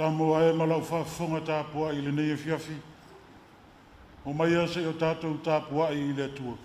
Samoa e ma lau faafofoga tapuai i lenei afiafi, omaia seia o tatou tapuai i le Atua.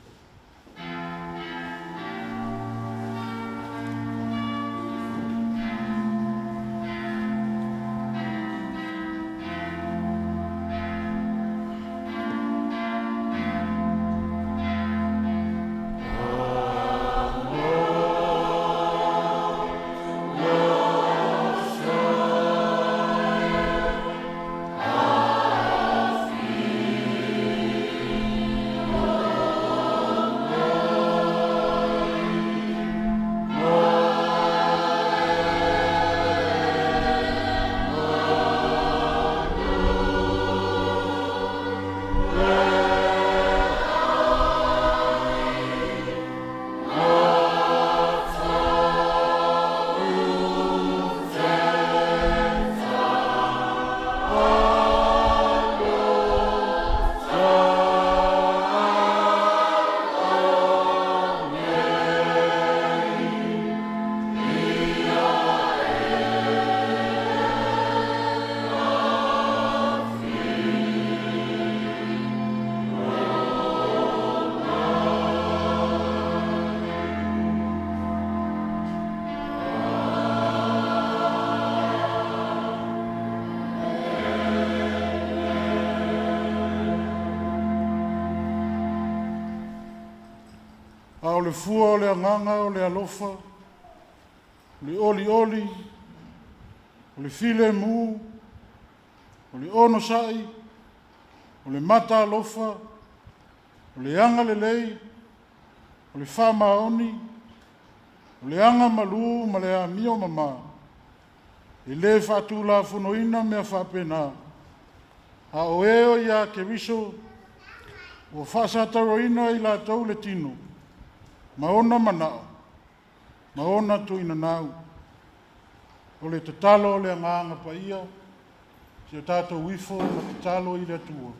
A o le fua o le agaga o le alofa, o le olioli, o le filemu, o le onosai, o le matalofa, o le agalelei, o le faamaoni, o le agamalu ma le amio mama, e lē faatulafonoina mea faapena, a o e o ia Keriso ua faasatauaina i latou le tino ma ona manao ma ona tuinanau. O le tatalo o le Agaga Paia, si o tatou ifo ma tatalo i le Atua.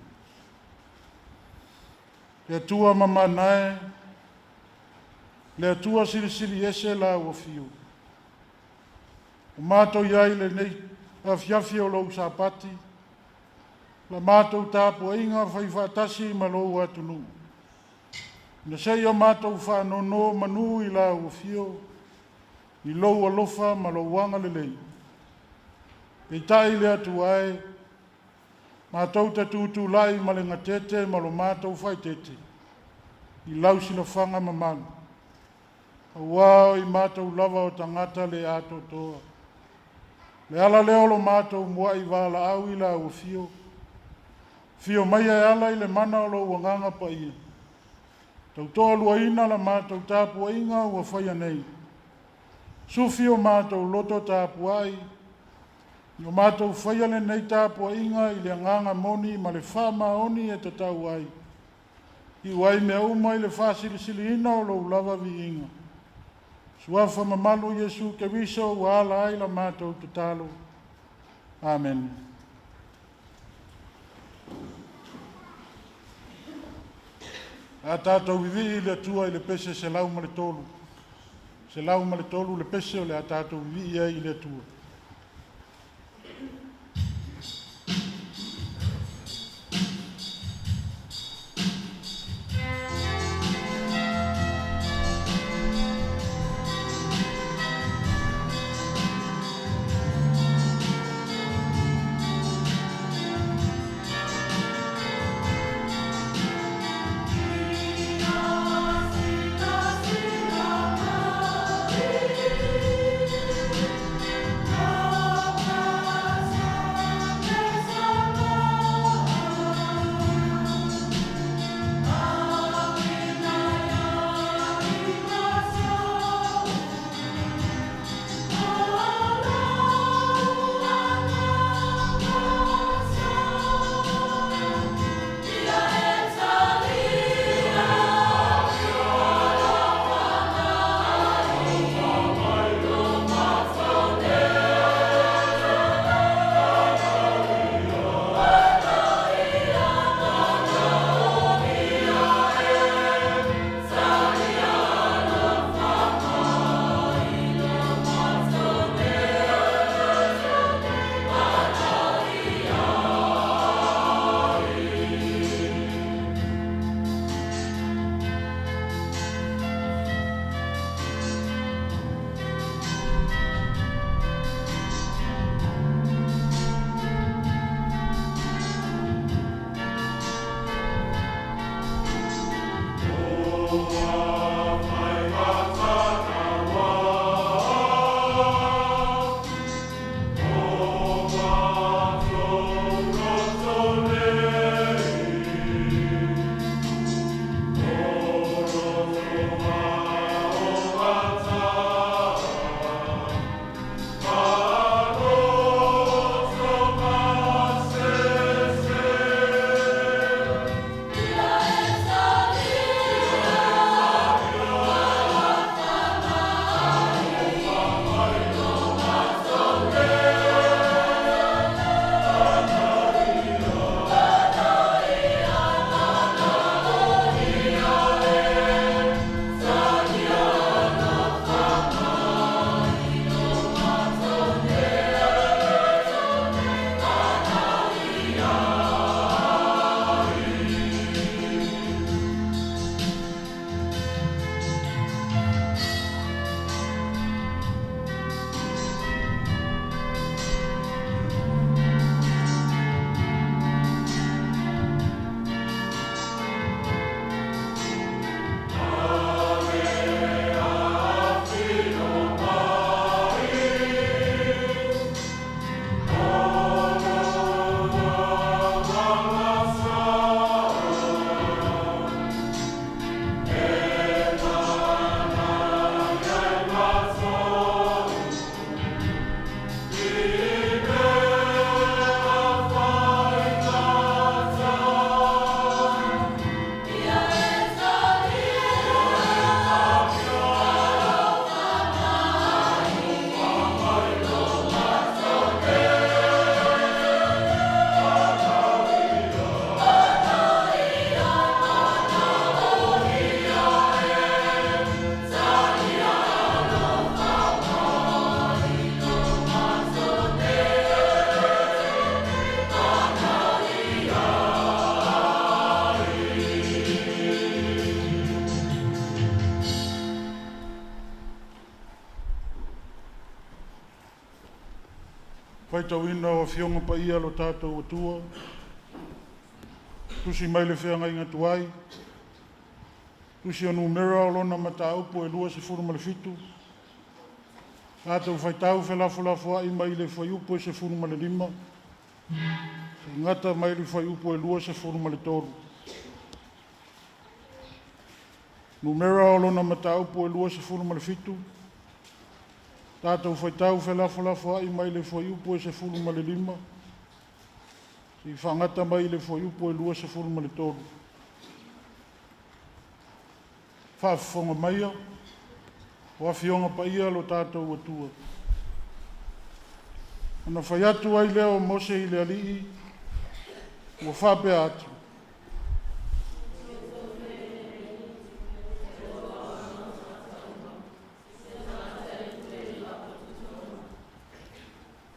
Le Atua mamana e, le Atua silisili ese lau afio. O matou i ai lenei afiafi o lou Sapati, la matou tapuaiga fai faatasi ma lou atunuu. Na seia matou faanono manu i lau afio, i lou alofa ma lou agalelei. Peitai le Atua e, matou te tutulai ma le gatete ma lo matou faaeteete i lau silafaga mamalu. Aua o i matou lava o tagata le atoatoa. Le ala lea o lo matou muai valaau i lau afio, afio maia e ala i le mana o lou Agaga Paia. Tautoaluaina la matou tapuaiga ua faia nei. Sufi o matou loto tapuai, i o matou faia lenei tapuaiga i le agaga moni ma le faamaoni e tatau ai. Iu ai mea uma i le faasilisiliina o lou lava viiga. Suafa mamalu Iesu Keriso ua ala ai la matou tatalo. Amen. A tatou vivii i le Atua i le pese 103. 103 le pese o le a tatou vivii ai i le Atua. Ia Faitauina o Afioga Paia lo tatou Atua, tusi mai le feagaiga tuai, tusi o numera o lona mataupu e 27, tatou faitau felafolafoai mai le fuaiupu e 15, seia gata mai le fuaiupu e 23. Numera o lona mataupu e 27, tatou faitau felafolafoai mai le fuaiupu e 15, seia faagata mai le fuaiupu e 23. Faafofoga maia, o Afioga Paia lo tatou Atua. Ona fai atu ai lea o Mose i le Alii, ua faapea atu,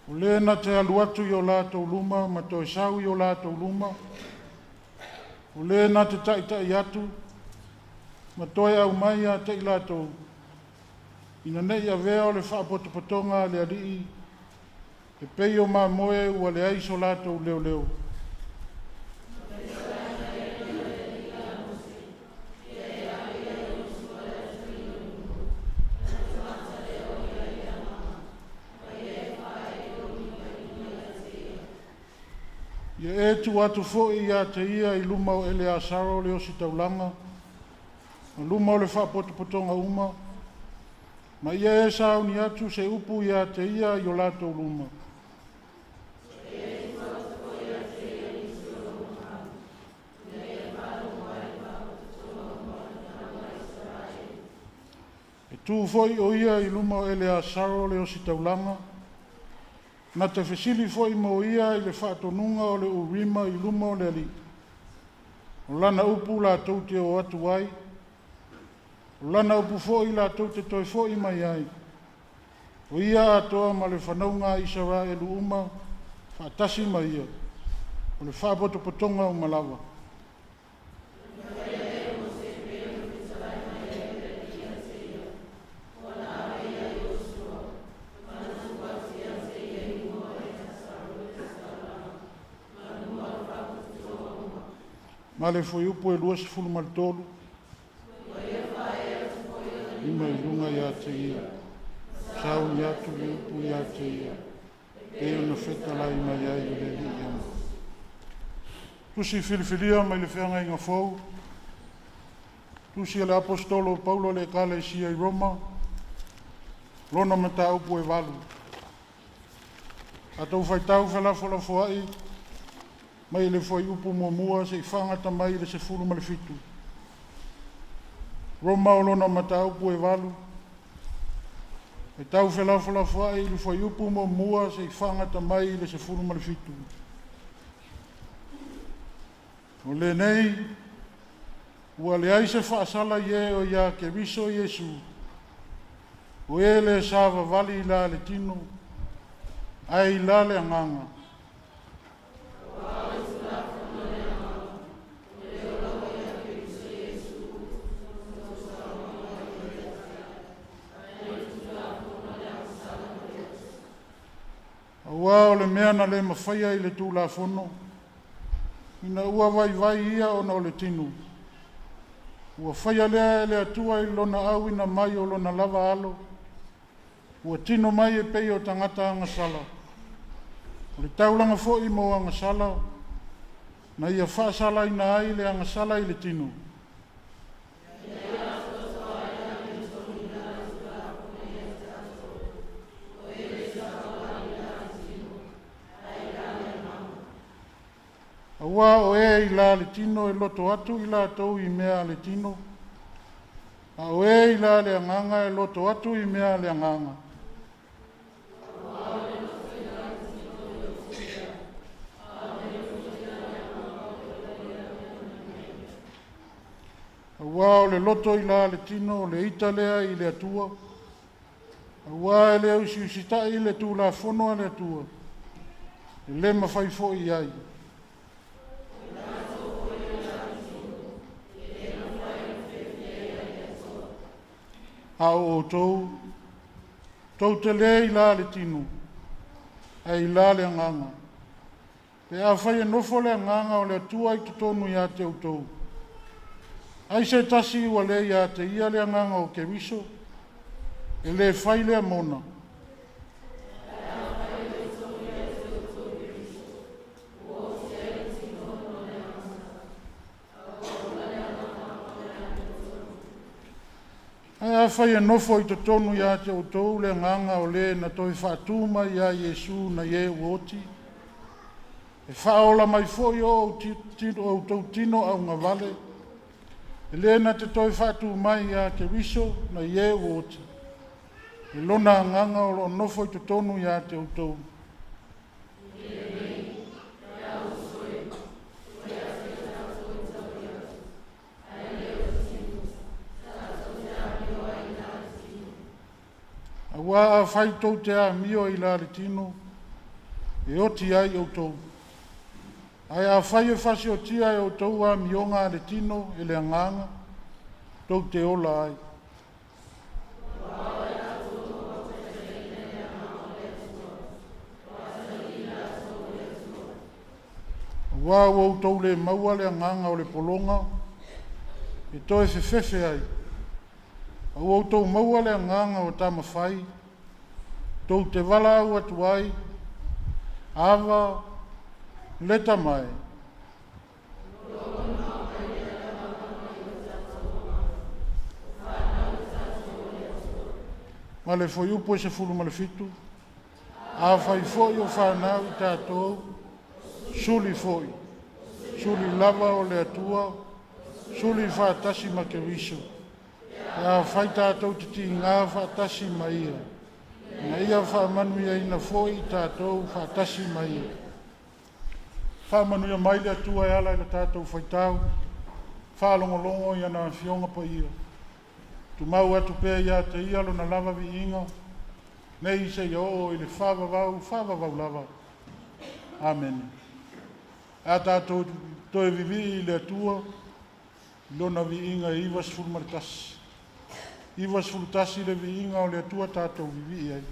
o le na te alu atu i o latou luma ma toe sau i o latou luma, o le na te taitai atu ma toe aumai ia te i latou, ina nei avea o le faapotopotoga a le Alii, e pei o mamoe ua leai so latou leoleo. Ia e tuu atu foi ia te ia i luma o Eleasaro le ositaulaga, ma luma o le faapotopotoga uma, ma ia e sauni atu se upu ia te ia i o latou luma. E tu foi o ia i luma o Eleasaro le ositaulaga, na te fesili foi mo ia i le faatonuga o le Urima i luma o le Alii. O lana upu latou te o atu ai, o lana upu foi latou te toe foi mai ai. O ia atoa ma le fanauga a Isaraelu uma faatasi ma ia, o le faapotopotoga uma lava. Ma le fuaiupu e 23, lima i luga ia te ia, sauni atu le upu ia te ia, pei ona fetalai mai ai o le Alii ama. Tusi filifilia mai le feagaiga fou, tusi a le Aposetolo o Paulo le Ekalesia i Roma, lona mataupu e 8. Tatou faitau felafolafoai mai le fuaiupu muamua seia faagata mai le 17. Roma o lona mataupu e 8, faitau felafolafoai i le fuaiupu muamua seia faagata mai le 17. O lenei, ua leai se faasala i e o ia Keriso Iesu, o e le savavali i la le tino, ae i la le agaga. Auā o le mea na le mafaia i le Tulafono, ina ua vaivai ia ona o le tino, ua faia lea e le Atua i lona auina mai o lona lava alo, ua tino mai e pei o tagata agasala. O le taulaga foi mo agasala, na ia faasalaina ai le agasala i le tino. Auā o e i la le tino e loto atu i latou i mea a le tino, a o e i la le agaga e loto atu i mea a le agaga. Auā o le loto i la le tino o le ita lea i le Atua, auā e le usiusitai le Tulafono a le Atua, e le mafai foi i ai. A o outou, tou te le i la le tino, Ae i la le agaga. Pe afai e nofo le agaga o le Atua i totonu ia te outou, ai se tasi ua le ia te ia le agaga o Keriso, e le fai lea mona. Ae afai e nofo i totonu ia te outou le agaga o le na toe faatū mai ia Iesu nai e ua oti, e faaola mai foi o outou tino augavale, e le na te toe faatū mai ia Keriso nai e ua oti, e lona agaga o lo o nofo i totonu ia te outou. Auā afai tou te amio i la le tino, e oti ai outou. Ae afai e fasiotia e outou amioga a le tino e le agaga, tou te ola ai. Auā ua outou le maua le agaga o le pologa e toe fefefe ai, a ua outou maua le agaga o tama fai, tou te valaau atu ai, Ava, le Tama e. Ma le fuaiupu e 17, afai foi o fanau i tatou, suli foi, suli lava o le Atua, suli faatasi ma Keriso. Pe afai tatou te tiga faatasi ma ia, na ia faamanuiaina foi i tatou faatasi ma ia. Faamanuia mai le Atua e ala i le tatou faitau, faalogologo i ana afioga paia. Tumau atu pea ia te ia lona lava viiga, nei seia oo i le faavavau, faavavau lava. Amene. A tatou toe vivii i le Atua, i lona viiga e 91. 91 le viiga o le Atua tatou vivii ai.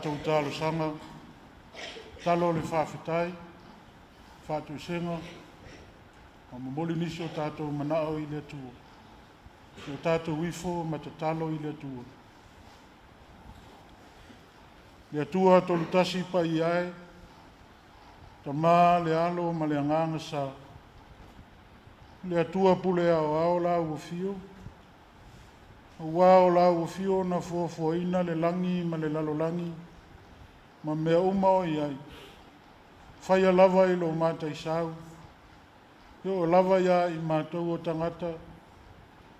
Tatou talosaga, talo le faafetai, faatuisega, ma momoli nisi o tatou manao i le Atua. O tatou ifo ma tatalo i le Atua. Le Atua tolu tasi pai ai, Tama le alo ma le agaga sa. Le Atua pule ao ao la ua fio, ua o la ua fio na fuafuaina le lagi ma le lalolagi, ma mea uma o i ai. Faia lava i lo mataisau, e o lava ia i mātou o tagata,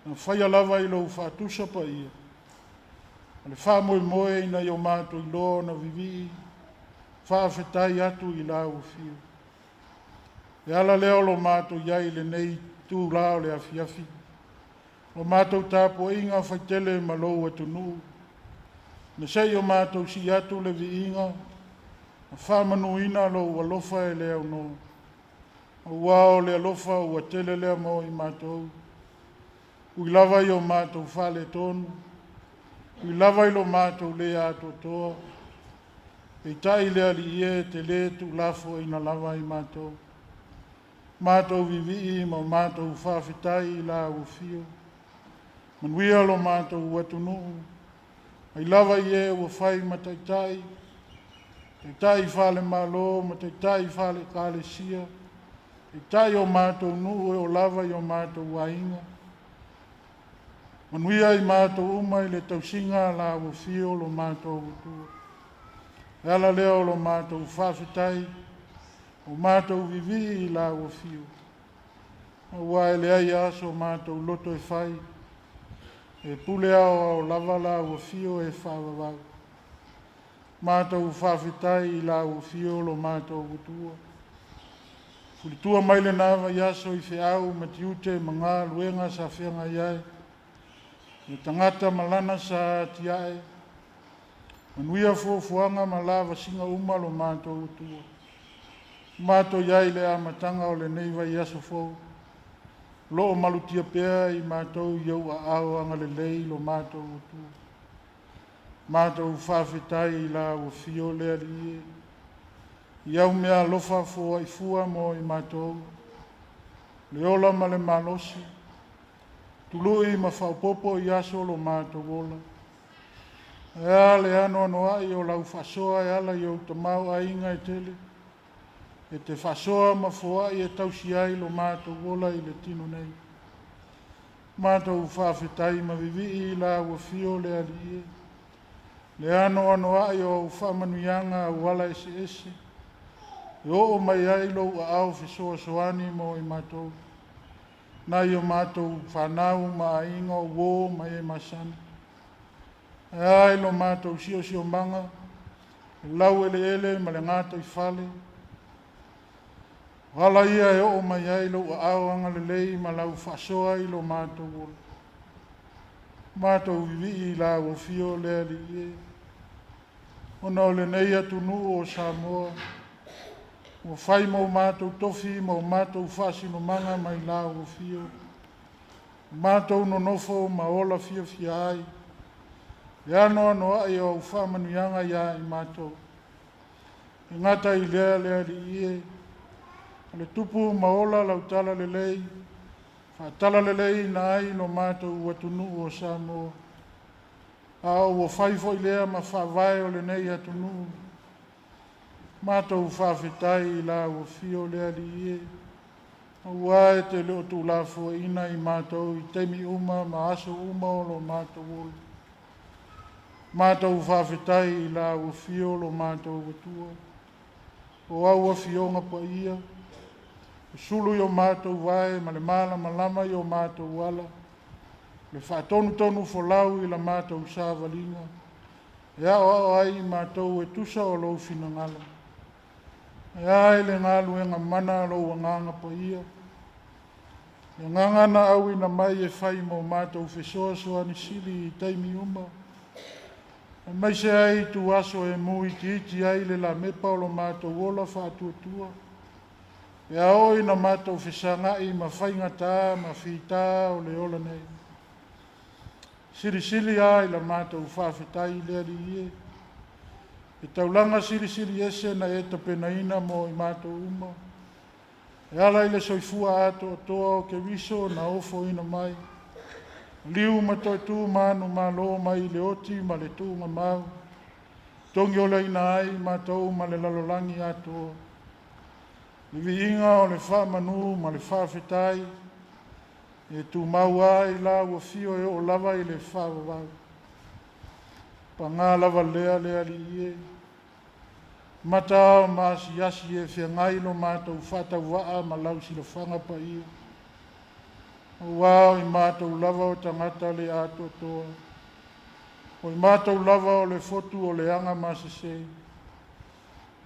na faia lava i lou faatusa pa ia. O le whāmoe ina i o mātou i loa na vivi, whaafetai atu i la ua. E ala lea o lo mātou iai le nei tū la o le afiafi. O mātou tāpua inga whaitele ma lou atunuu. Na sei o mātou si atu le viinga, na whaamanuina lou alofa e lea no. O ua o le alofa ua tele lea mo i mātou. Ui lava i o mātou whale tonu. Ui lava i lo mātou le atoatoa. E tai le ali ie te le tu lafo ina lava i mātou. Mātou vivi ma mātou whawhitai i la ua. Manuia lo mātou atunuu. Ai lava i e ua whai ma taitai. Taitai whale malo ma taitai whale kalesia. Taitai o mātou nuu e o lava i o mātou wainga. Manuia i mātou uma i le tausinga la ua fio lo mātou utua. E ala lea o lo mātou whawhitai, o mātou vivi i la ua fio. Ua e lea ia aso mātou loto e whai, e pule ao ao lava la ua fio e whaavavau. Mātou whawhitai i la ua fio lo mātou utua. Fulitua mai le nava i aso i whiau ma tiute ma ngā luenga sa whianga iai. Le tangata malana sa tiae. Manuia fuafuaga ma lava singa uma lo mātou utua. Mātou iai le amatanga o lenei vai aso fou. Lo o malutia pea i mātou i au a ao anga lelei lo mātou utua. Mātou whawhitai i la ua fio le ali e. I au mea alofa fua i fua mo i mātou. Le ola ma le malosi. Tului ma whaopopo i aso lo mātou ola. E a le ano ano ai o lau whasoa e ala i au tamau a inga e tele. E te whasoa ma fua i e tausi ai lo mātou ola i le tino nei. Mātou whawhitai ma vivi i la ua fio le ali e. Le ano ano ai o au whaamanuianga au ala ese ese. E oo mai ai lou a au fesoa soani mo i mātou. Nai o mātou whanau ma ainga o wō mai e masana. E ai lo mātou sio sio manga, e lau ele ele ma le ngāta i whale. O ala ia e oo mai ai lo a au anga lelei ma lau whasoa i lo mātou ola. Mātou vivi i la ua fio le ali e. Ona o le nei atunuu o Samoa, ua whai mau mātou tofi, mau mātou whasino manga mai la ua fio. Mātou nonofo ma ola fia fia ai. E ano ano ai o au whaamanuianga ia i mātou. E ngata i lea lea li ie. O le tupu ma ola lau tala lelei. Whaatala lelei na ai no mātou atunuu o Samoa. A o ua whai foi lea ma whaavae o le nei atunuu. Mātou whawhitai i la ua fio lea li ie. Ua e te leo tū la fua ina i mātou i teimi uma ma aso uma o lo mātou olo. Mātou whawhitai i la ua fio lo mātou atua. O au a fionga pa ia. O sulu i o mātou vae ma le mala malama i o mātou ala. Le whaatonu tonu folau i la mātou sāvalinga. E ao ao ai i mātou e tusa o lou finangalo. E ai le ngalu e ngā mana lo ua nganga pa ia. E nganga na au ina mai e whai mō mātou whesoa soa ni sili i taimi uma. E mai se ai tu aso e mui ti iti ai le la mepa o lo mātou ola whaatuatua. E ao ina mātou whesanga i ma whaingata ma whita o le ola nei. Sili sili ai la mātou whawhitai le ali ie. E taulaga silisili ese na e tapenaina mo i matou uma. E ala i le soifua atoatoa o Keriso na ofoina mai. Liu ma toe tu manu malo mai le oti ma le tuugamau. Togi olaina ai matou ma le lalolagi atoa. Le viiga o le faamanu ma le faafetai, e tumau ai la ua fio e oo lava i le faavavau. Paga lava lea le Alii e, mata ao ma asiasi e feagai lo matou faatauvaa ma lau silafaga paia. Aua o i matou lava o tagata le atoatoa, o i matou lava o le fotu o le aga masese.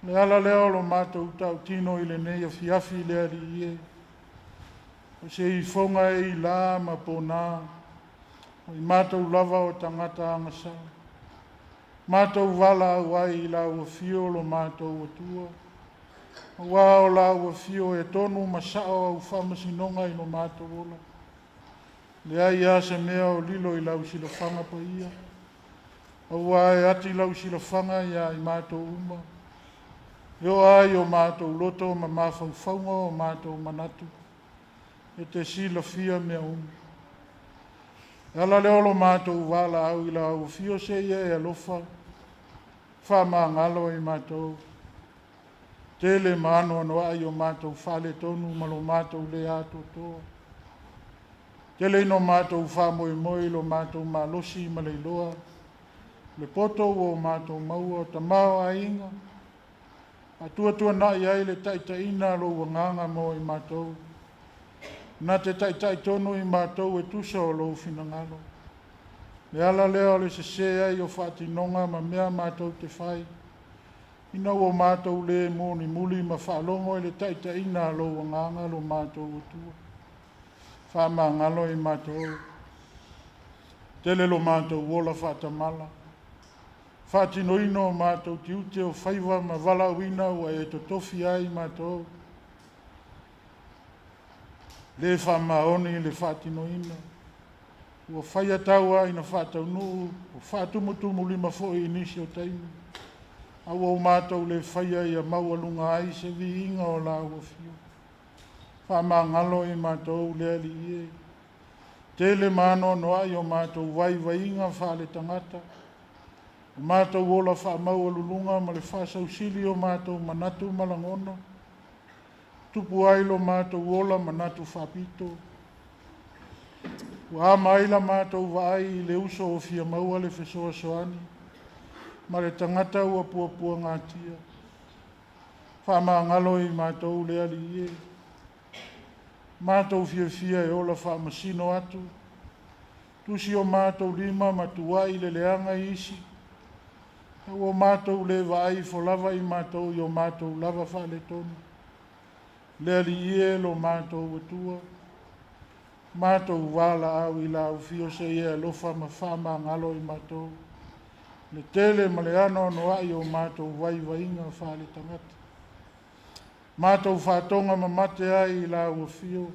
Le ala lea o lo matou tautino i lenei afiafi le Alii e, o se ifoga e i la ma pona, o i matou lava o tagata agasala. Matou valaau ai i lau afio lo matou Atua, aua o lau afio e tonu ma sao au faamasinoga i lo matou ola. Leai a se mea o lilo i lau silafaga paia, aua e ati lau silafaga ia i matou uma. E oo ai o matou loto ma mafaufauga o matou manatu, e te silafia mea uma. E ala lea o lo matou valaau i lau afio seia e alofa, faamagalo i matou. Tele ma anoanoai o matou faaletonu ma lo matou le atoatoa. Tele ina matou faamoemoe i lo matou malosi ma le iloa, le poto ua o matou maua o tamaoaiga, atuatuanai ai le taitaiina lou agaga mo i matou. Na te taitai tonu i matou e tusa o lou finagalo. Le ala lea o le sese ai o faatinoga ma mea matou te fai, ina ua matou le mulimuli ma faalogo i le taitaiina a lou agaga lo matou Atua. Faamagalo i matou. Tele lo matou ola faatamala. Faatinoina o matou tiute o faiva ma valaauina ua e totofi ai matou. Le faamaoni le faatinoina. Ua faia taua ina faataunuu, ua faatumutumulima foi i nisi o taimi. A ua o matou le faia ia maualuga ai se viiga o lau afio. Faamagalo i matou le Alii e. Tele ma anoanoai o matou vaivaiga faaletagata. O matou ola faamaualuluga ma le faasausili o matou manatu ma lagona. Tupu ai lo matou ola manatu faapito. Ua ama ai la matou vaai i le uso o fia maua le fesoasoani, ma le tagata ua puapuagatia. Faamagalo i matou le Alii e. Matou fiafia e ola faamasino atu. Tusi o matou lima ma tuai le leaga isi. Ua matou le vaai ifo lava i matou i o matou lava faaletonu. Le Alii e lo matou Atua. Matou valaau i lau afio seia alofa ma faamagalo i matou. Le tele ma le anoanoai o matou vaivaiga faaletagata. Matou faatoga mamate ai i lau afio.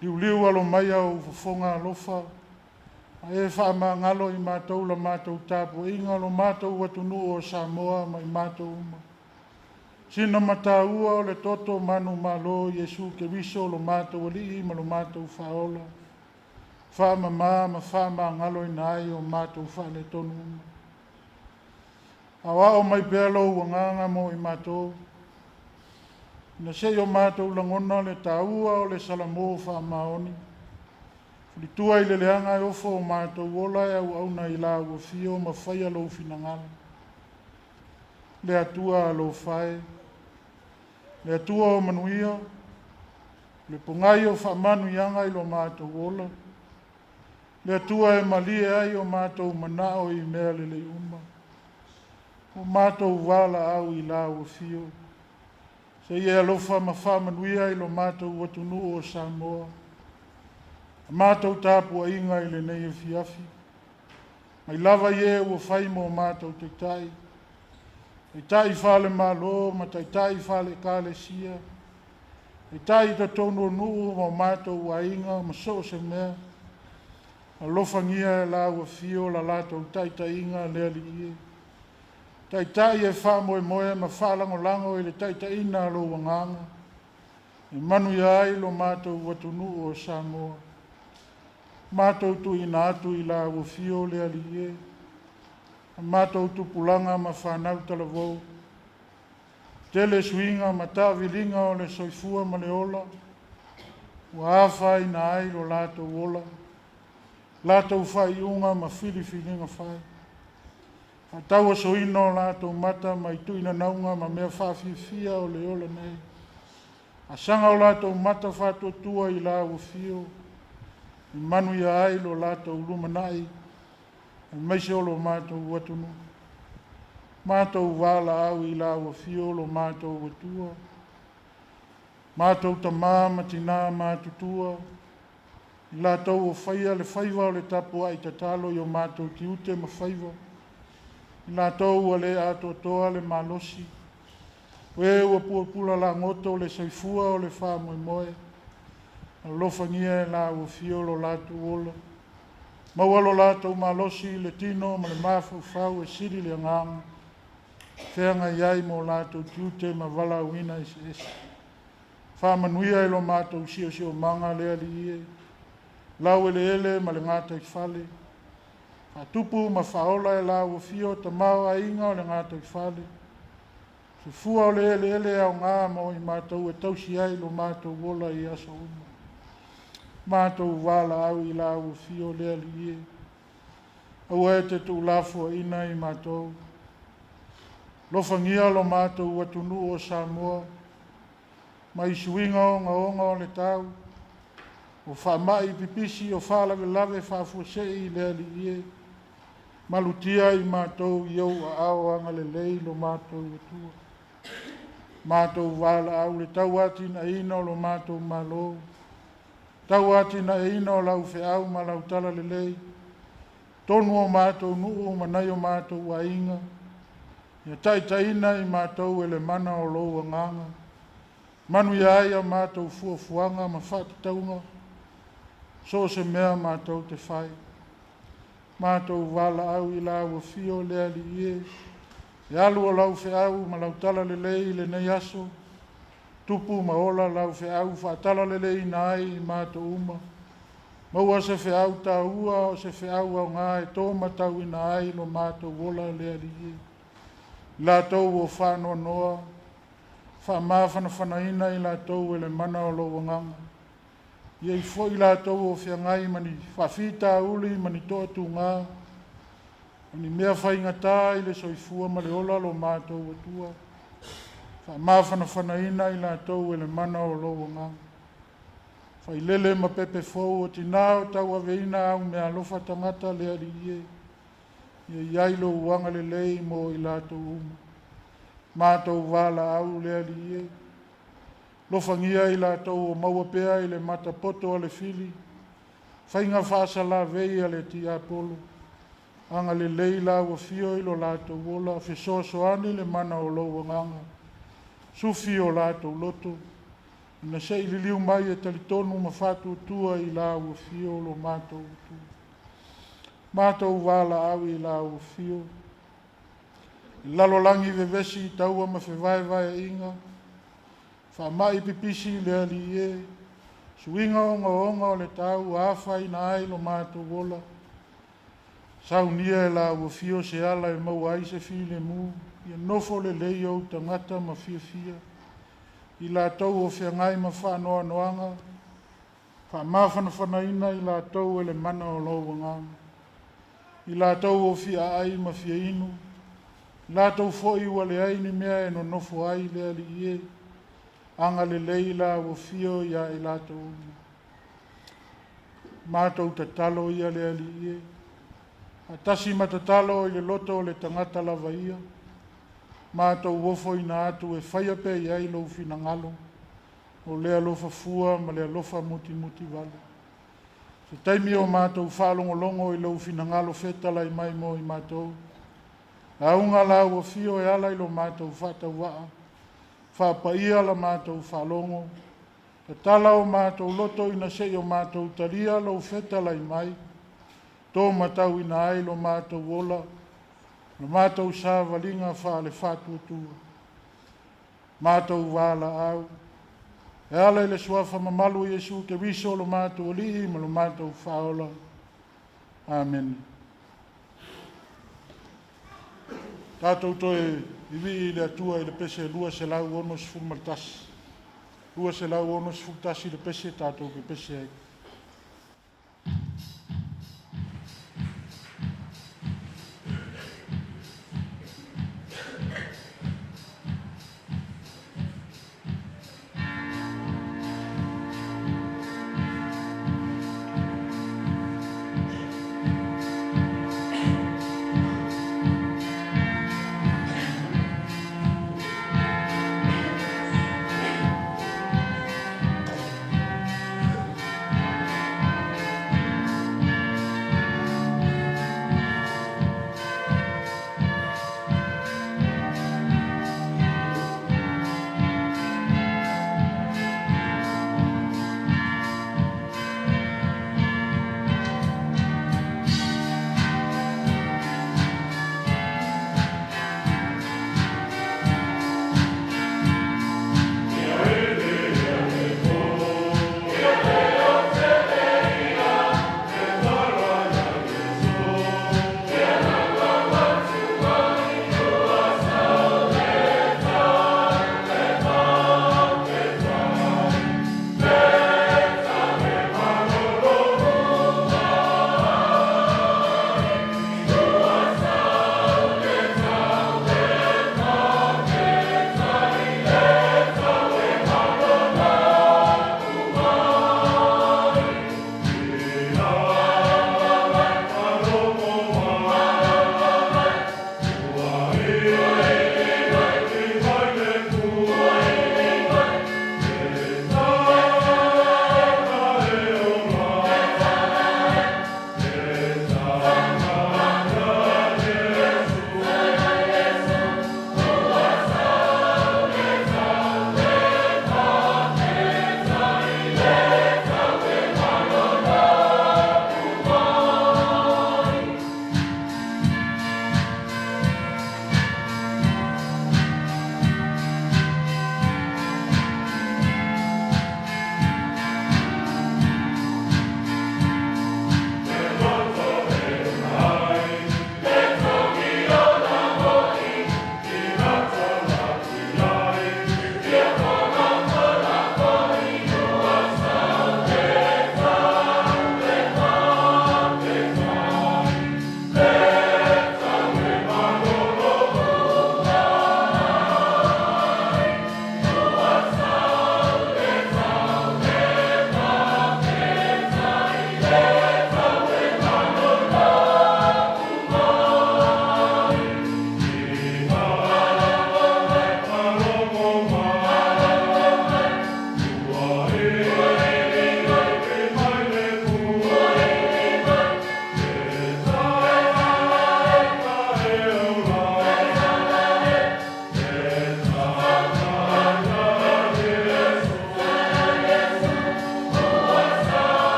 Liuliu alo mai au fofoga alofa. A e faamagalo i matou la matou tapuaiga lo matou atunuu o Samoa ma i matou uma. Sina mataua o le toto manu malo Iesu Keriso lo matou Alii ma lo matou Faaola. Faamama ma faamagaloina ai o matou faaletonu uma. Aoao mai pea lou agaga mo i matou. Na sei o matou lagona le taua o le salamo faamaoni. Fulitua i le leaga e ofo o matou ola e auauna i lau afio ma faia lou finagalo. Le Atua alofa e, le Atua o manuia, le pogai o faamanuiaga i lo matou ola, le Atua e malie ai o matou manao i mea lelei uma. O matou valaau i lau afio, seia alofa ma faamanuia i lo matou atunuu o Samoa. A matou tapuaiga i lenei afiafi, mai lava i e ua fai mo matou taitai, taitai faale-Malo ma taitai faale-Ekalesia, taitai i totonu o nuu ma o matou aiga ma so o se mea. Alofagia e lau afio la latou taitaiga le Alii e. Taitai e faamoemoe ma faalagolago i le taitaiga a lou Agaga, e manuia ai lo matou atunuu o Samoa. Matou tuuina atu i lau afio le Alii e, matou tupulaga ma fanau talavou, tele suiga ma taaviliga o le soifua ma le ola, ua afaina ai lo latou ola, latou faaiuga ma filifiliga fai. Faatauasoina o latou mata mai tuinanauga ma mea faafiafia o le ola nei. Asaga o latou mata faatuatua i lau afio, e manuia ai lo latou lumanai, aemaise o lo matou atunuu. Matou valaau i lau afio lo matou Atua, matou tamā ma tinā matutua, i latou o faia le faiva o le tapuai tatalo i o matou tiute ma faiva, i latou ua le atoatoa le malosi, o e ua pulapula lagoto le soifua o le faamoemoe, alofagia e lau afio lo latou ola, maua lo latou malosi i le tino ma le mafaufau e sili le agaga, feagai ai ma o latou tiute ma valaauina eseese. Faamanuia i lo matou siosiomaga le Alii e, lau eleele ma le gataifale, faatupu ma faaola e lau afio tamaoaiga o le gataifale, se fua o le eleele aoga mo i matou e tausi ai lo matou ola i aso uma. Matou valaau i lau afio le Alii e, aua e te tuulafoaiina i matou. Alofagia lo matou atunuu o Samoa, mai suiga ogaoga o le tau, o faamai pipisi o faalavelave faafuasei le Alii e, malutia i matou i ou aao agalelei lo matou Atua. Matou valaau le tauatinaeina o lo matou Malo, tauatinaeina o lau feau ma lau talalelei, tonu o matou nuu ma nai o matou aiga, ia taitaiina i matou e le mana o lou agaga, manuia ai a matou fuafuaga ma faatatauga, so o se mea matou te fai. Matou valaau i lau afio le Alii e, e alu o lau feau ma lau talalelei i lenei aso, tupu ma ola lau feau faatalaleleiina ai i matou uma, maua se feau taua o se feau aoga e tō matauina ai lo matou ola le Alii e. Latou o faanoanoa, faamafanafanaina i latou e le mana o lou agaga. Ia i foi latou o feagai ma ni faafitauli ma ni toatuga, o ni mea faigata i le soifua ma le ola lo matou Atua. Faamafanafanaina i latou e le mana o lou agaga. Failele ma pepe fou o tinā o tauaveina au mea alofa tagata le Alii e, ia iai lou agalelei mo i latou uma. Matou valaau le Alii e, lofagia i latou o maua pea i le matapoto a le fili, faiga faasalavei a le tiapolo, agalelei lau afio i lo latou ola, fesoasoani le mana o lou agaga, sufi o latou loto, ina se i liliu mai e talitonu ma faatuatua i lau afio lo matou Atua. Matou valaau i lau afio, lalolagi vevesi taua ma fevaevaeaiga, faamai pipisi le Alii e, suiga ogaoga o le tau afaina ai lo matou ola, saunia e lau afio se ala e maua ai se filemu, ia nofo lelei ou tagata ma fiafia, i latou o feagai ma faanoanoaga, faamafanafanaina i latou e le mana o lou agaga, i latou o fiaai ma fiainu, latou foi ua leai ni mea e nonofo ai le Alii e, agalelei lau afio ia i latou uma. Matou tatalo ia le Alii e, faatasi ma tatalo i le loto o le tagata lava ia, matou ofoina atu e faia pea i ai lou finagalo, o le alofa fua ma le alofa mutimuti vale. Se taimi o matou faalogologo i lou finagalo fetalai mai mo i matou, lauga lau afio e ala i lo matou faatauvaa, faapaia la matou faalogo, tatala o matou loto ina se i o matou talia lou fetalai mai, tō matauina ai lo matou ola, Le matou savaliga faale-faatuatua, matou valaau, e ala i le suafa mamalu o Iesu Keriso lo matou Alii ma lo matou Faaola. Amene. Tatou toe ivii i le Atua i le pese 261. 261 le pese tatou pepese ai.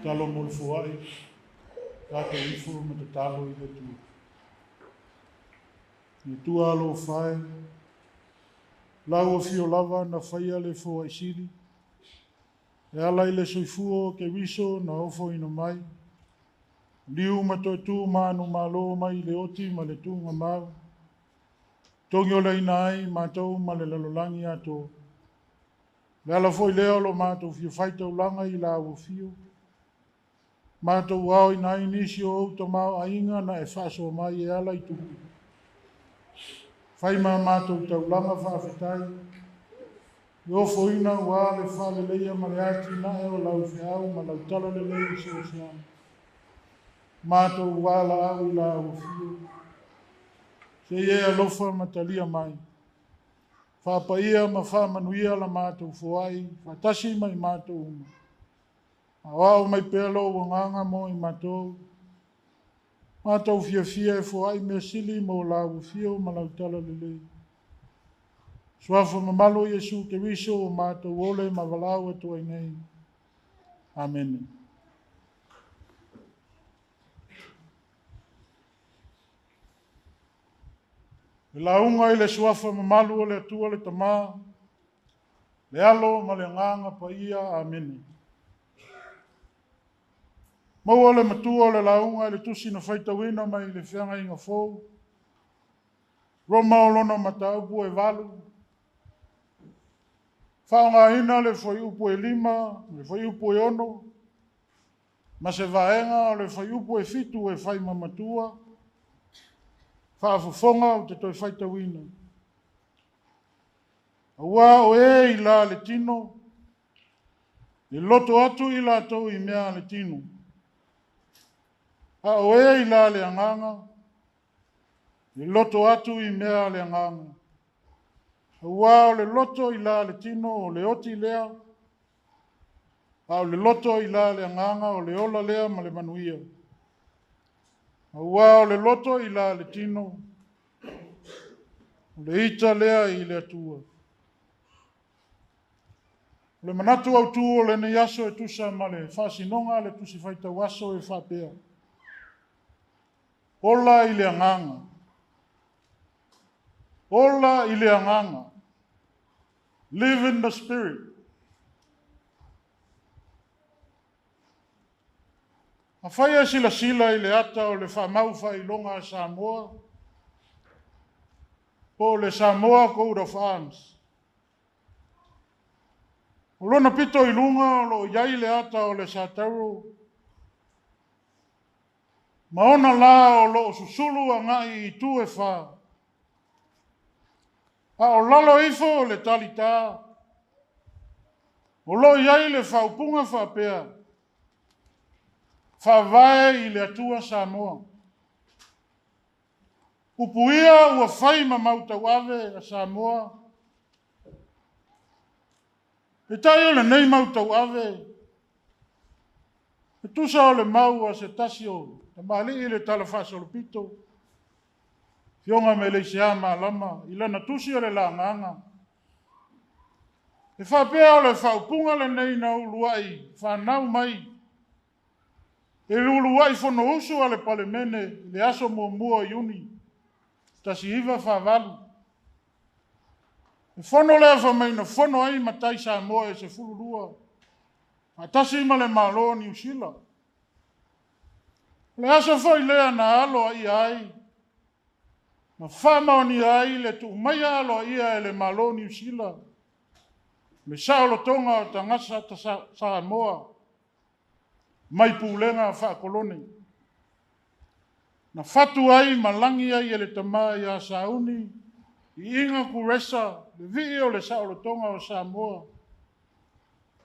Talo mo le foai, tatou ifo ma tatalo i le Atua. Le Atua alofa e, lau afio lava na faia le foai sili, e ala i le soifua o Keriso na ofoina mai, liu ma toetu ma anu malo mai le oti ma le tuuga mau, togi o leina ai matou ma le lalolagi atoa. Le ala foi lea o lo matou fia faitaulaga i lau afio, matou aoina ai nisi o ou tamaoaiga na e faasoa mai e ala i tupe. Fai ma matou taulaga faafetai, e ofoina ua le faaleleia ma le atinae o lau feau ma lau talalelei i so o se aga. Matou valaau i lau afio, se i e alofa ma talia mai. Faapaia ma faamanuia la matou foai, faatasi mai matou uma. Aoao mai pea lou agaga mo i matou. Matou fiafia e foai mea sili mo lau afio ma lau talalelei. Suafa mamalu o Iesu Keriso o matou ole ma valaau atu ai nei. Amene. Le lauga i le suafa mamalu o le Atua le Tama, le Alo ma le Agaga Paia. Amene. Maua le matua o le lauga i le tusi na faitauina mai le feagaiga fou. Roma o lona mataupu e 8. Faaaogaina le fuaiupu e 5, le fuaiupu e 6, ma se vaega o le fuaiupu e 7 e fai ma matua. Faafofoga ou te toe faitauina. Aua o e i la le tino, e loto atu i latou i mea a le tino. A o e i la le agaga, e loto atu i mea a le agaga. Aua o le loto i la le tino o le oti lea, a o le loto i la le agaga o le ola lea ma le manuia. Aua o le loto i la le tino, o le ita lea i le Atua. O le manatu autu o lenei aso e tusa ma le faasinoga a le tusi faitau aso e faapea. Ola i le agaga. Ola i le agaga. Live in the spirit. Afai e silasila i le ata o le faamau faailoga a Samoa, po o le Samoa Coat of Arms. O lona pito i luga o lo o i ai le ata o le Satauro, ma ona la o lo o susulu agai i itu e fa. A o lalo ifo o le talita, o lo o i ai le faaupuga faapea, Faavae i le Atua Samoa. Upu ia ua fai ma mau tauave a Samoa. Peitai o lenei mau tauave, e tusa o le mau a se tasi o tamalii i le Tala Faasolopito, Afioga Meleisea Malama, i lana tusi o le lagaga, e faapea o le faaupuga lenei na uluai fanau mai e le uluai fonousu a le Palemene i le aso 1 o Iuni 1948. E fono lea fai mai na fono ai matai Samoa e 12, faatasi ma le Malo o Niu Sila. O le aso foi lea na aloaia ai, na faamaonia ai le tuumaia aloaia e le Malo o Niu Sila, le saolotoga o tagata Samoa mai pulega faakolone. Na fatu ai ma lagi ai e le tama ia Sauni Iiga Kuresa le vii o le saolotoga o Samoa,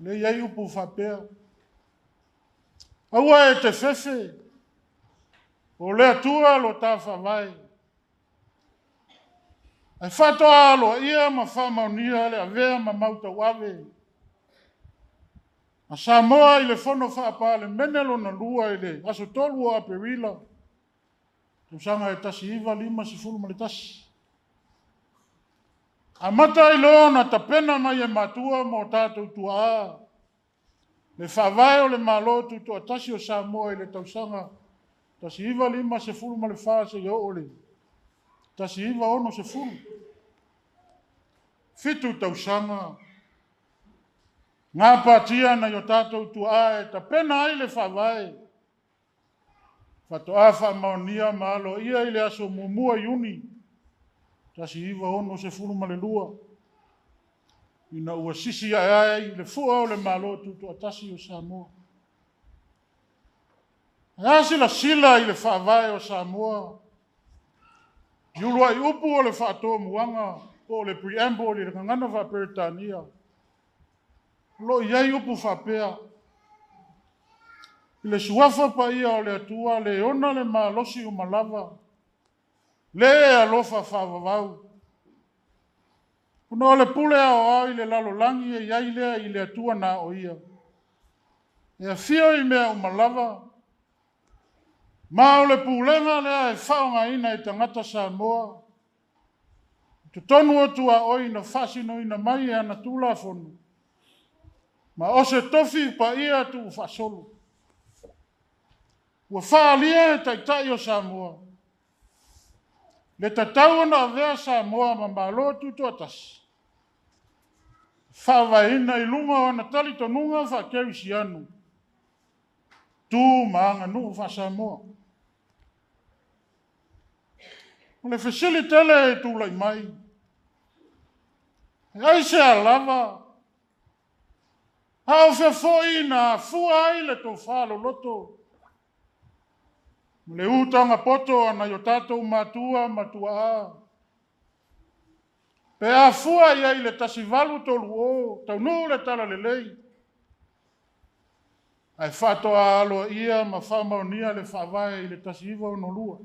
lea e i ai upu faapea, Aua e te fefe, o le Atua lo ta faavae. Ae faatoa aloaia ma faamaonia le avea ma mau tauave a Samoa i le Fono Faa-Palemene Lona Lua i le aso 3 o Aperila, tausaga e 1951. Amata ai loa ona tapena mai e matua ma o tatou tuaa le faavae o le Malo Tutoatasi o Samoa i le tausaga 1954 seia oo i le 1960. 7 tausaga gapatia nai o tatou tuaa e tapena ai le faavae, faatoa faamaonia ma aloaia i le aso 1 Iuni 1962, ina ua sisi ae ai le fua o le Malo Tutoatasi o Samoa. Ae a silasila i le faavae o Samoa i uluai upu o le faatomuaga po o le preamble i le gagana faa-Peretania, o lo o i ai upu faapea, i le suafa paia o le Atua le ona le malosi uma lava, le alofa faavavau, ona o le pule aoao i le lalolagi e i ai lea i le Atua na o ia, e afio i mea uma lava, ma o le pulega lea e faaaogaina e tagata Samoa i totonu o tuaoi na faasinoina mai e ana Tulafono, ma o se tofi paia tuufaasolo. Ua faaalia e Taitai o Samoa le tatau ona avea Samoa ma Malo Tutoatasi, faavaeina i luga o ona talitonuga faakerisiano, tu ma aganuu faa-Samoa. O le fesili tele e tulai mai, aisea lava a o fea foi na afua ai le tofa loloto ma le utaga poto a nai o tatou matua ma tuaa, pe a fua i ai i le 1830 taunuu le Talalelei, ae faatoa aloaia ma faamaonia le faavae i le 1962.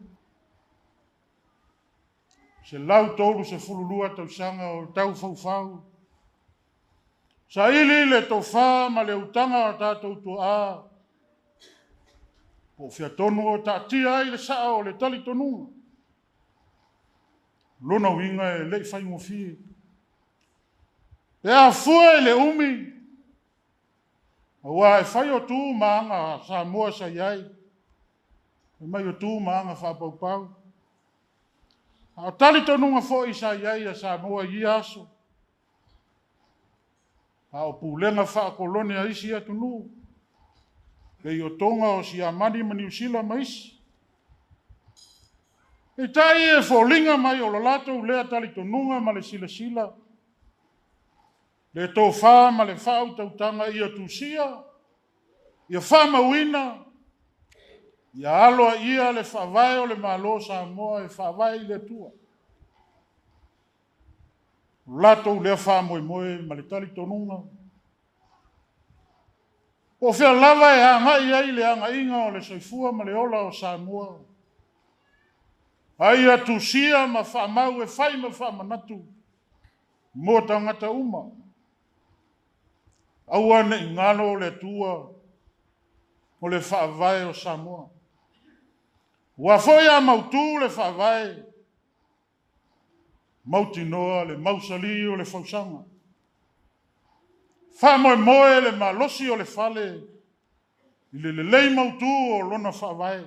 132 tausaga o taufaufau, saili le tofa ma le utaga a tatou tuaa, po o fea tonu o taatia ai le sao o le talitonuga. O lona uiga e le i faigofie. Pe a fua i le umi, aua e fai o tu ma aga a Samoa sa i ai, fai mai o tu ma aga faapaupau. A o talitonuga foi sa i ai a Samoa i ia aso, a o pulega faakolone a isi atunuu, le iotoga o Siamani ma Niu Sila ma isi. Peitai e foliga mai o le latou lea talitonuga ma le silasila, le tofa ma le faautautaga ia tusia, ia faamauina, ia aloaia le faavae o le Malo o Samoa e faavae i le Atua. O latou lea faamoemoe ma le talitonuga. Po o fea lava e agai ai le agaiga o le soifua ma le ola o Samoa, a ia tusia ma faamau e fai ma faamanatu mo tagata uma. Aua ne i galo le Atua o le faavae o Samoa. Aua foi a mautu le faavae, mautinoa le mausali o le fausaga. Faamoemoe le malosi o le fale i le lelei mautu o lona faavae.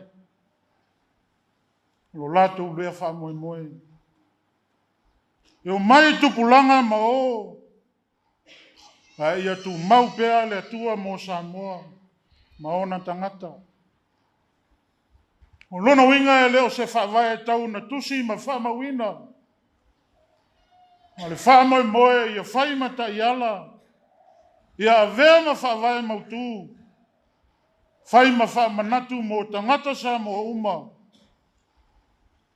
O lo latou lea faamoemoe. E omai tupulaga ma o, ae ia tumau pea le Atua mo Samoa ma ona tagata. O lona uiga e le o se faavae tau ina tusi ma faamauina, a o le faamoemoe ia fai ma taiala, ia avea ma faavae mautu, fai ma faamanatu mo tagata Samoa uma.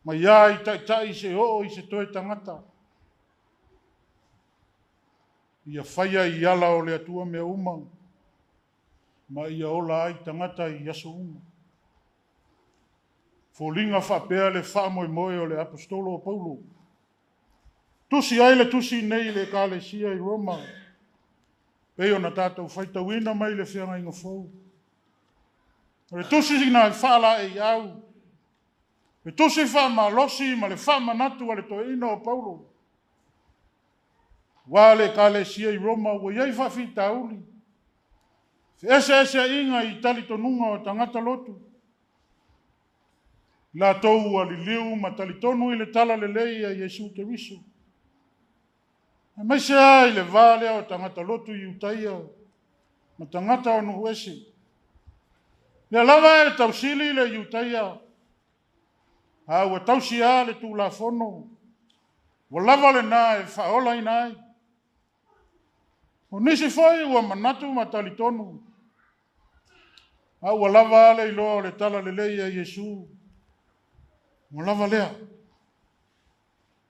Mai a i taitai se oo i se toe tagata. Ia faia i ala o le Atua mea uma, ma ia ola ai tagata i aso uma. Foliga faapea le faamoemoe o le Aposetolo o Paulo. Tusi ai le tusi nei i le Ekalesia i Roma, pei ona tatou faitauina mai le Feagaiga Fou. O le tusi na faalaeiau, le tusi faamalosi ma le faamanatu a le toeaina o Paulo, aua le Ekalesia i Roma ua i ai faafitauli, feeseeseaiga i talitonuga o tagata lotu, latou ua liliu ma talitonu i le talalelei a Iesu Keriso. Aemaise lava i le va lea o tagata lotu Iutaia ma tagata o nuu ese. Lea lava e tausili le Iutaia, a ua tausi lava le Tulafono, ua lava lena e faaolaina ai. O nisi foi ua manatu ma talitonu, a ua lava le iloa o le talalelei a Iesu, ua lava lea.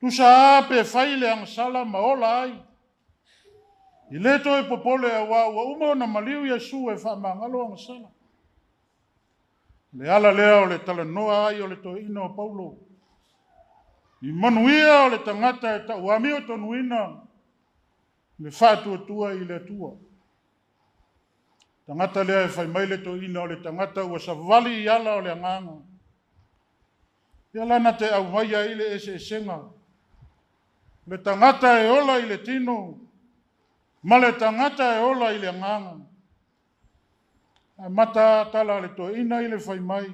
Tusa lava pe fai le agasala ma ola ai, e le toe popole aua ua uma ona maliu Iesu e faamagalo agasala. Le ala lea o le talanoa ai o le toeaina o Paulo, i manuia o le tagata e tauamiotonuina le faatuatua i le Atua. Tagata lea e fai mai le toeaina o le tagata ua savali i ala o le agaga. Ia la na te aumaia ai le eseesega, le tagata e ola i le tino ma le tagata e ola i le agaga. Amata tala a le toeaina i le fai mai,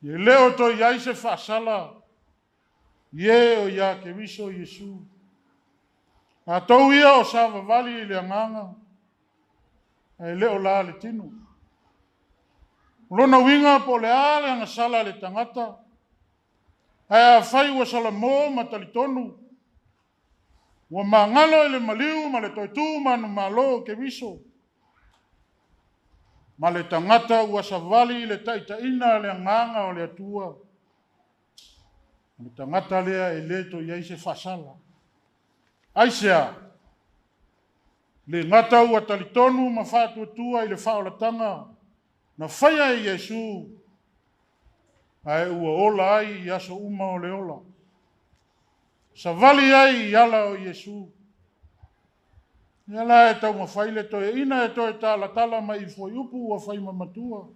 e le o toe i ai se faasala i e o ia Keriso Iesu. Latou ia o savavali i le agaga, ae le o la le tino. O lona uiga po o le a le agasala a le tagata, ae afai ua salamo ma talitonu, ua magalo i le maliu ma le toe tu manumalo o Keriso, ma le tagata ua savali i le taitaiga a le agaga o le Atua, o le tagata lea e le toe i ai se faasala. Aisea? Le gata ua talitonu ma faatuatua i le faaolataga na faia e Iesu, ae ua ola ai i aso uma o le ola. Savali ai i ala o Iesu. Ia la e taumafai le toeaina e toe talatala mai i fuaiupu ua fai ma matua.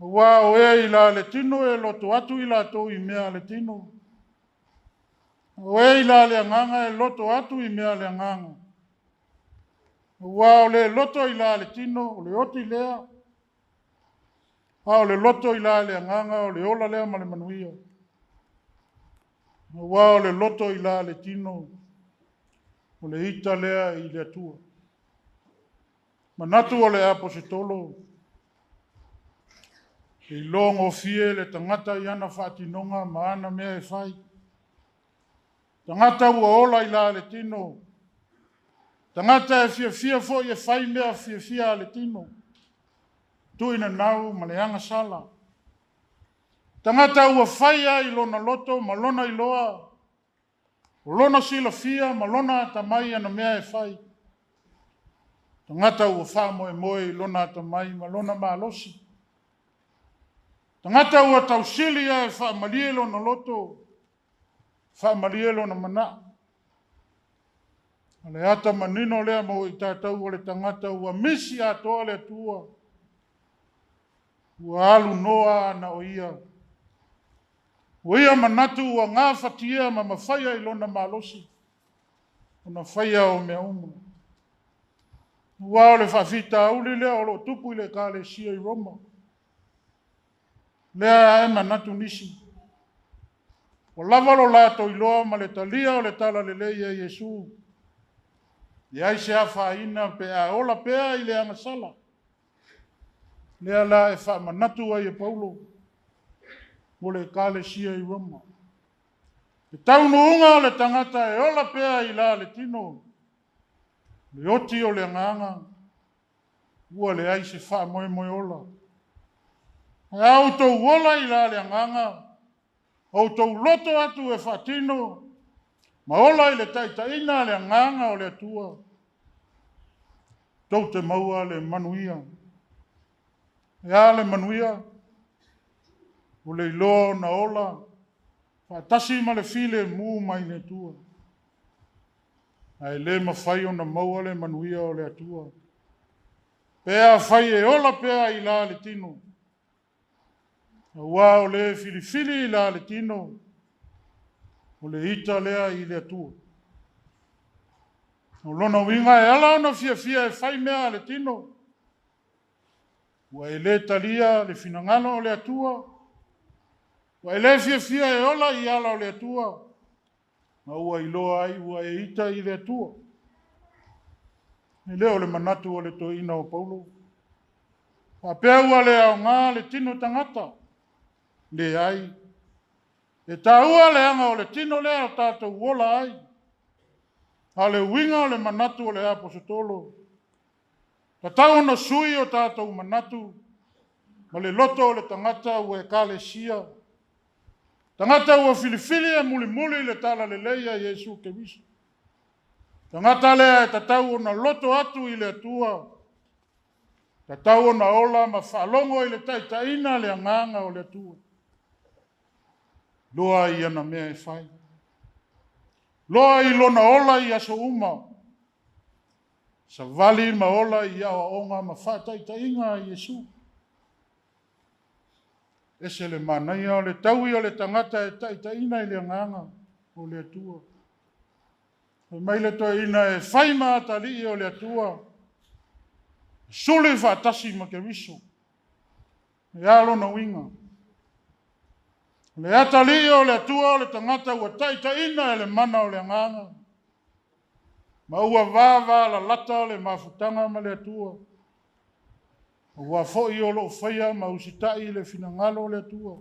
Aua o e i la le tino e loto atu i latou i mea a le tino. O e i la le agaga e loto atu i mea a le agaga. Aua o le loto i la le tino, o le oti lea, a o le loto i la le agaga, o le ola lea ma le manuia. Aua o le loto i la le tino, o le ita lea i le Atua. Manatu o le Aposetolo, e ilogofie le tagata i ana faatinoga ma ana mea e fai. Tagata ua ola i la le tino, tagata e fiafia foi e fai mea fiafia a le tino, tuinanau ma le agasala. Tagata ua fai ai lona loto ma lona iloa, o lona silafia ma lona atamai ana mea e fai. Tagata ua faamoemoe i lona atamai ma lona malosi. Tagata ua tausili ae faamalie lona loto, faamalie lona manao. O le ata manino lea mo i tatou o le tagata ua misi atoa le Atua, ua alu noa ana o ia. Ua ia manatu ua gafatia ma mafaia i lona malosi, ona faia o mea uma. Aua o le faafitauli lea o lo o tupu i le Ekalesia i Roma. Lea e manatu nisi, ua lava lo latou iloa ma le talia o le talalelei a Iesu, leai se afaina pe a ola pea i le agasala. Lea la e faamanatu ai e Paulo mo le Ekalesia i Roma. Le taunuuga o le tagata e ola pea i la le tino, le oti o le agaga, ua leai se faamoemoe ola. Ae a outou ola i la le agaga, outou loto atu e faatino ma ola i le taitaiga a le agaga o le Atua, tou te maua le manuia. E a le manuia? O le iloa ona ola faatasi ma le filemu mai le Atua. Ae le mafai ona maua le manuia o le Atua pe afai e ola pea i la le tino. Aua o le filifili i la le tino, o le ita lea i le Atua. O lona uiga e ala ona fiafia e fai mea a le tino, ua e le talia le finagalo o le Atua, ua e le fiafia e ola i ala o le Atua, ma ua iloa ai ua e ita i le Atua. E le o le manatu o le toeaina o Paulo, faapea ua le aoga le tino tagata. Leai, e taua leaga o le tino lea o tatou ola ai. A o le uiga o le manatu o le Aposetolo, tatau ona sui o tatou manatu ma le loto o le tagata ua ekalesia, tagata ua filifili e mulimuli le talalelei a Iesu Keriso. Tagata lea e tatau ona loto atu i le Atua, tatau ona ola ma faalogo i le taitaiga le agaga o le Atua. Loa i ana mea e fai. Loa i lona ola i aso uma. Savali ma ola i aoaoga ma faataitaiga a Iesu. Ese le manaia o le taui o le tagata e taitaiina i le agaga o le Atua. Fai mai le toeaina e fai ma atalii o le Atua, suli faatasi ma Keriso. E a lona uiga? O le atalii o le Atua o le tagata ua taitaiina e le mana o le agaga, ma ua vavalalata le mafutaga ma le Atua, aua foi o lo o faia ma usitai le finagalo o le Atua.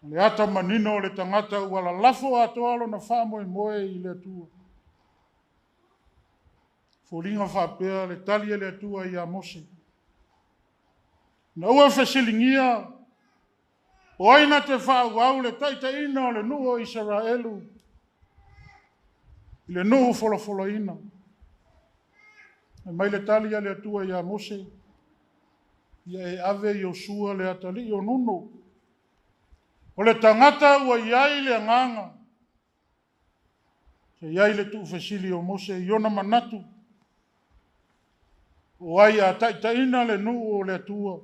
O le ata manino o le tagata ua lalafo atoa lona faamoemoe i le Atua. Foliga faapea le tali a le Atua ia Mose. Na ua fesiligia o ai na te faaauau le taitaiina o le nuu o Isaraelu i le nuu folafolaina. Fai mai le tali a le Atua ia Mose, ia e ave Iosua le atalii o Nuno. O le tagata ua i ai le agaga, sa i ai le tuufesili o Mose i ona manatu, o ai a taitaiina le nuu o le Atua.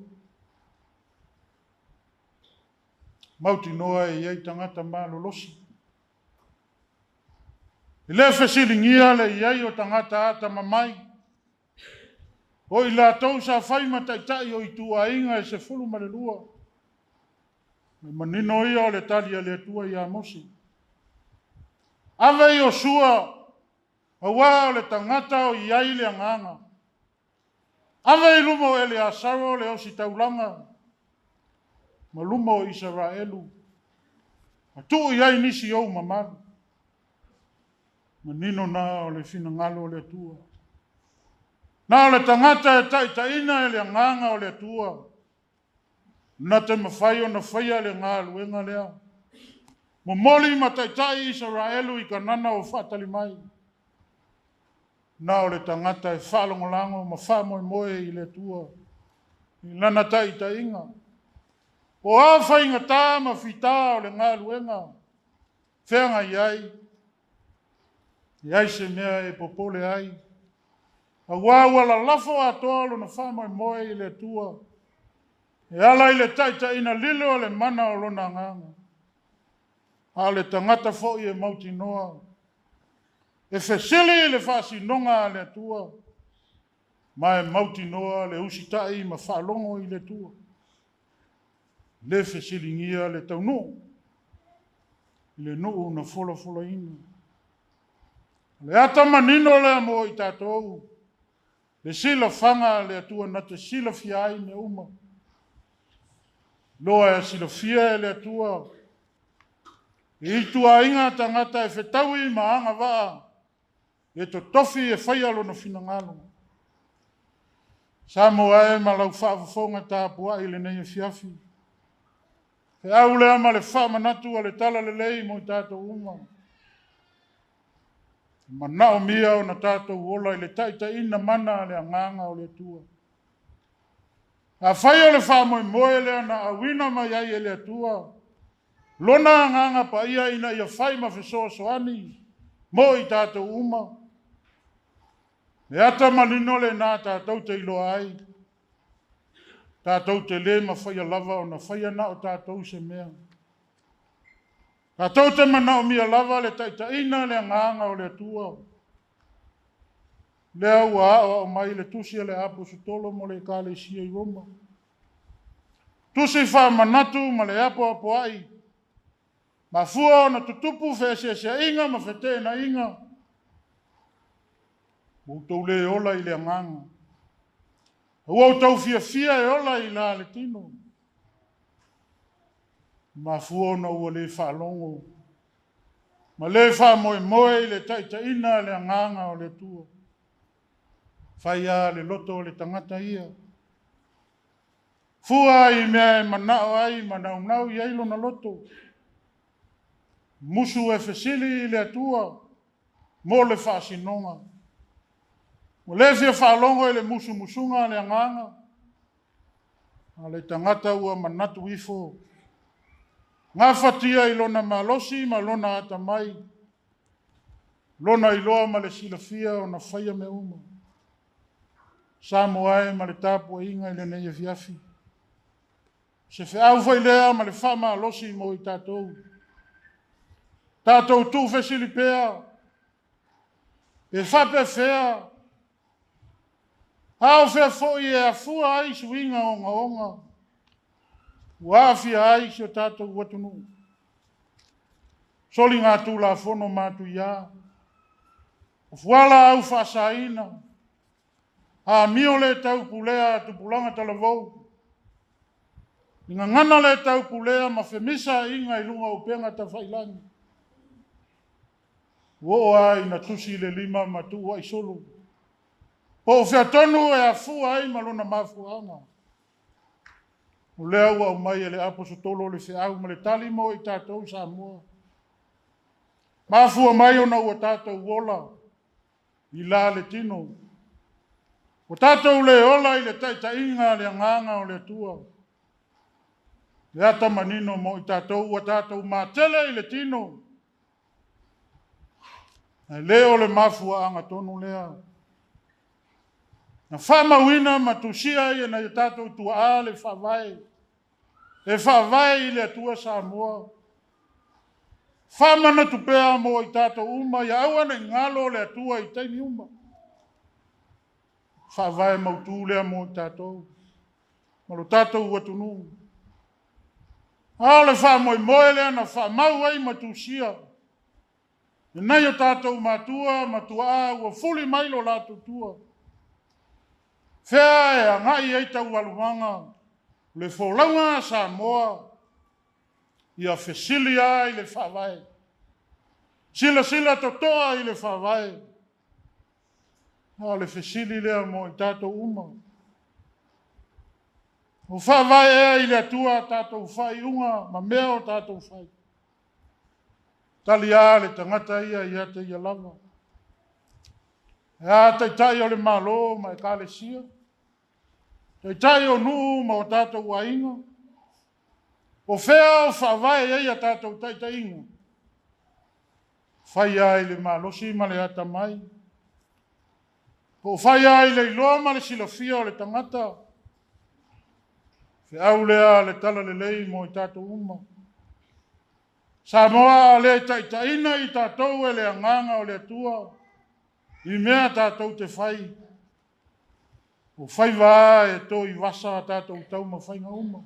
Mautinoa e i ai tagata malolosi. E le fesiligia le i ai o tagata atamamai, o i latou sa fai ma taitai o ituaiga e 12. Le manino ia o le tali a le Atua ia Mose. Ave Iosua, aua o le tagata o i ai le agaga. Ave i luma o Eleasaro le ositaulaga ma luma o Isaraelu, ma tuu i ai nisi ou mamalu. Manino na o le finagalo o le Atua. Na o le tagata e taitaiina e le agaga o le Atua, na te mafai ona faia le galuega lea. Momoli ma taitai Isaraelu i Kanana o faatali mai. Na o le tagata e faalagolago ma faamoemoe i le Atua i lana taitaiga. O a faigata ma fita o le galuega feagai ai, leai se mea e popole ai, aua ua lalafo atoa lona faamoemoe i le Atua, e ala i le taitaiina lilo o le mana o lona agaga. A o le tagata foi e mautinoa, e fesili i le faasinoga a le Atua, ma e mautinoa le usitai ma faalogo i le Atua. Le fesiligia le taunuu i le nuu na folafolaina. O le ata manino lea mo i tatou, le silafaga a le Atua na te silafia ai mea uma. Loa e silafia e le Atua, e ituaiga tagata e fetaui ma agavaa, e totofi e faia lona finagalo. Samoa e ma lau faafofoga tapuai i lenei afiafi. Feau lea ma le faamanatu o le Talalelei mo i tatou uma. E manaomia ona tatou ola i le taitaiina mana a le Agaga o le Atua. Afai o le faamoemoe lea na auina mai ai e le Atua Lona Agaga Paia ina ia fai ma fesoasoani mo i tatou uma, le ata manino lena tatou te iloa ai, tatou te le mafaia lava ona faia na o tatou se mea. Tatou te manaomia lava le taitaiina le Agaga o le Atua. Lea ua aoao mai le tusi a le Aposetolo mo le Ekalesia i Roma. Tusi faamanatu ma le apoapoai, mafua ona tutupu feeseeseaiga ma feteenaiga, ua outou le ola i le agaga. Ua outou fiafia e ola i la le tino. Mafua ona ua le faalogo ma le faamoemoe i le taitaiina a le Agaga o le Atua. Fai lava le loto o le tagata ia. Fua i mea e manao ai ma naunau i ai lona loto. Musu e fesili i le Atua mo le faasinoga. Ua le fia faalogo i le musumusuga a le Agaga, a le tagata ua manatu ifo, gafatia i lona malosi ma lona atamai, lona iloa ma le silafia ona faia mea uma. Samoa e ma le tapuaiga i lenei afiafi. Se feau foi lea ma le faamalosi mo i tatou. Tatou tuufesili pea, pe faapefea, a o fea foi e afua ai suiga ogaoga ua aafia ai si o tatou atunuu. Soligatulafono matuia, o fualaau faasaina, amio le taupulea a tupulaga talavou, i gagana le taupulea ma femisaaiga i luga o upega tafailagi, ua oo lava ina tusi le lima ma tuuai solo. Po o fea tonu e afua ai ma lona mafuaaga. O lea ua aumai e le Aposetolo le feau ma le tali mo i tatou Samoa. Mafua mai ona ua tatou ola i la le tino. Ua tatou le ola i le taitaiga a le Agaga o le Atua. Le ata manino mo i tatou ua tatou matele i le tino. Ae le o le mafuaaga tonu lea. Na faamauina ma tusia ai e nai o tatou tuaa le faavae, e faavae i le Atua Samoa. Faamanatu pea mo i tatou uma, ia aua ne i galo le Atua i taimi uma. Faavae mautu lea mo i tatou ma lo tatou atunuu. A o le faamoemoe lea na faamau ai ma tusia e nai o tatou matua ma tuaa ua fuli mai lo latou tua. Fea e agai ai taualumaga le folauga a Samoa, ia fesili lava i le Faavae, silasila totoa i le Faavae. A o le fesili lea mo i tatou uma. O faavae ea i le Atua a tatou faaiuga ma mea o tatou fai? Tali lava le tagata ia ia te ia lava. E a taitai o le Malo ma Ekalesia, taitai o nuu ma o tatou aiga, o fea o faavae ai a tatou taitaiga? Fai lava i le malosi ma le atamai, po o fai lava i le iloa ma le silafia o le tagata. Feau lea a le Talalelei mo i tatou uma. Samoa a le taitaiina i tatou e le Agaga o le Atua i mea tatou te fai, o faiva e toivasa a tatou taumafaiga uma.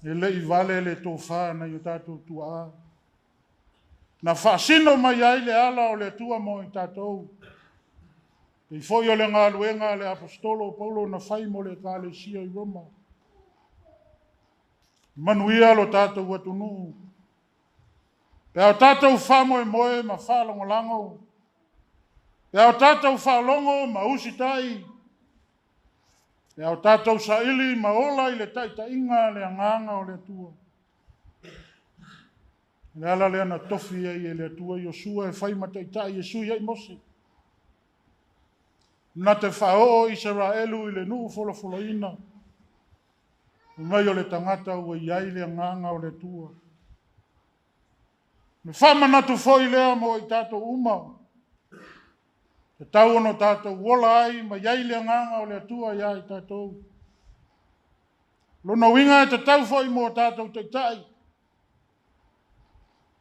E le i vale le tofa nai o tatou tuaa. Na faasino mai ai le ala o le Atua mo i tatou. Pei foi o le galuega a le Aposetolo o Paulo na fai mo le Ekalesia i Roma. Manuia lo tatou atunuu. Pe a o tatou faamoemoe ma faalagolago, pe a o tatou faalogo ma usitai Pe a o tatou saili ma ola i le taitaiga a le Agaga o le Atua. O le ala lea na tofi ai e le Atua Iosua e fai ma taitai e sui ai Mose. Na te faaoo Isaraelu i le nuu folafolaina, mai o le tagata ua i ai le Agaga o le Atua. Me faamanatu foi lea mo i tatou uma, tatau ona tatou ola ai ma i ai le Agaga o le Atua ia i tatou. Lona uiga e tatau foi mo tatou taitai,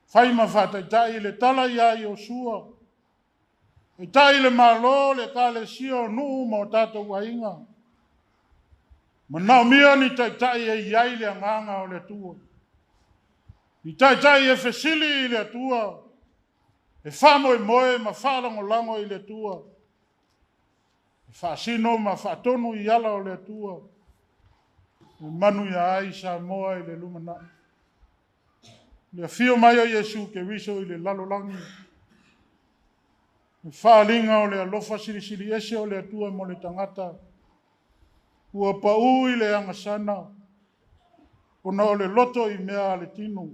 fai ma faataitai le tala ia Iosua, taitai le Malo, le Ekalesia, o nuu ma o tatou aiga. Manaomia ni taitai e i ai le Agaga o le Atua. Ni taitai e fesili i le Atua, e faamoemoe ma faalagolago i le Atua, e faasino ma faatonu i ala o le Atua, e manuia ai Samoa i le lumanai. Le afio mai o Iesu Keriso i le lalolagi, le faaaliga o le alofa silisili ese o le Atua mo le tagata, ua pau i le agasana, ona o le loto i mea a le tino.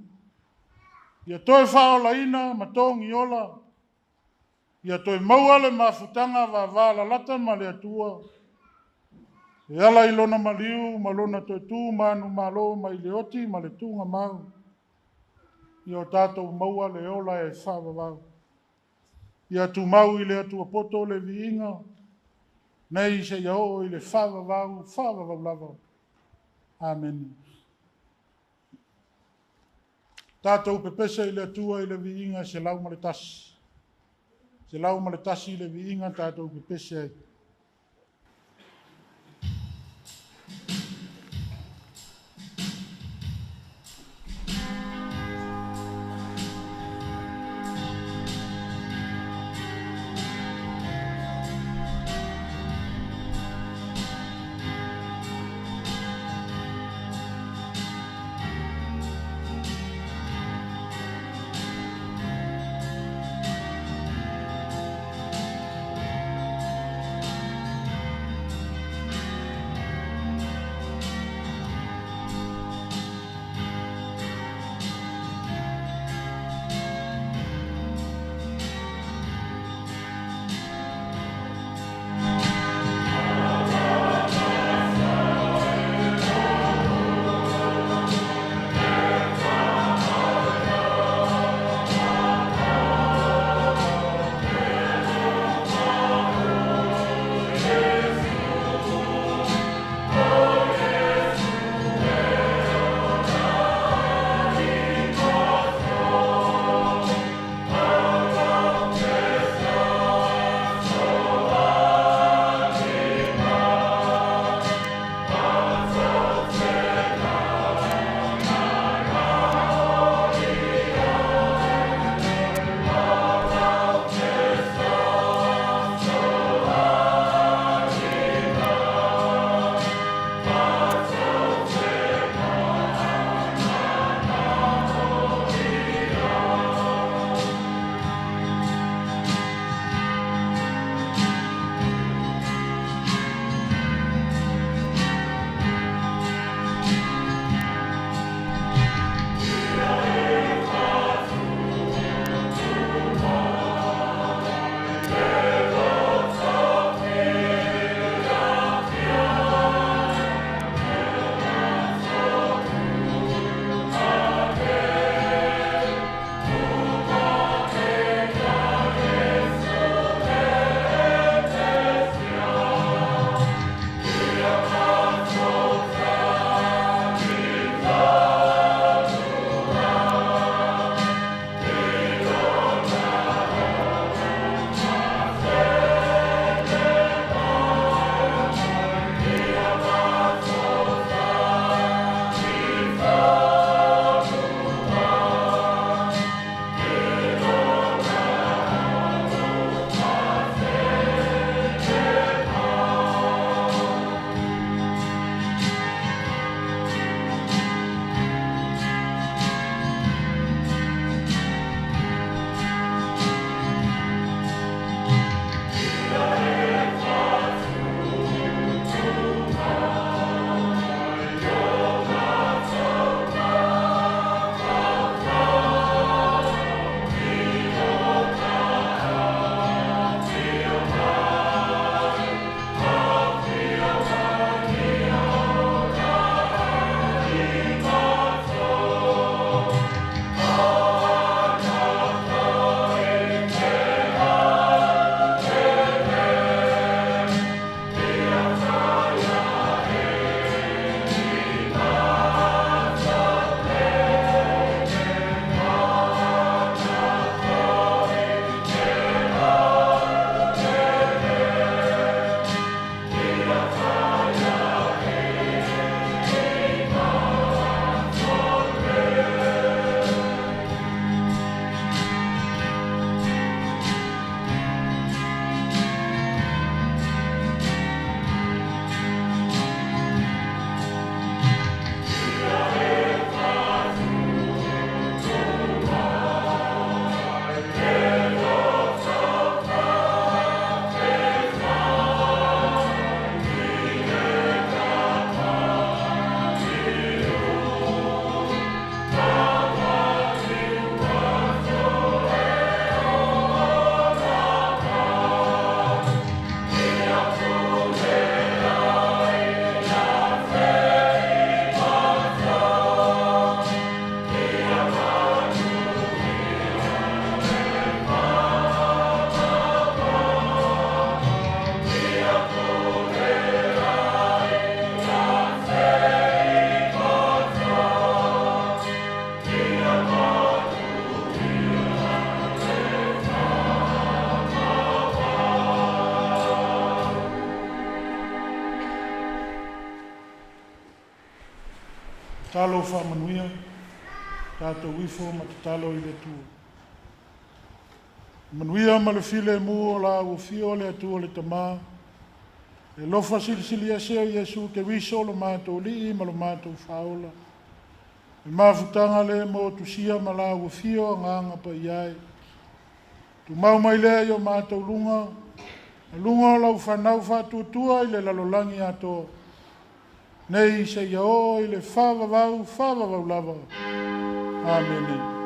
Ia toe faaolaina ma togiola, ia toe maua le mafutaga vavalalata ma le Atua, e ala i lona maliu ma lona toe tu manumalo mai le oti ma le tuugamau, ia o tatou maua le ola e faavavau. Ia tumau i le Atua poto le viiga, nei seia oo i le faavavau, faavavau lava. Amene. Tatou pepese i le Atua i le viiga 101. 101 le viiga tatou pepese ai. Tatalo faamanuia, tatou ifo ma tatalo i le Atua. Manuia ma le filemu o la ua fio le Atua le Tamā, le alofa silisili ese o Iesu Keriso lo matou Alii ma lo matou Faaola, le mafutaga le motusia ma la ua fio Agaga Paia e, tumau mai lea i o matou luga, luga o lau fanau faatuatua i le lalolagi atoa, nei seia oo i le faavavau faavavau lava. Amene.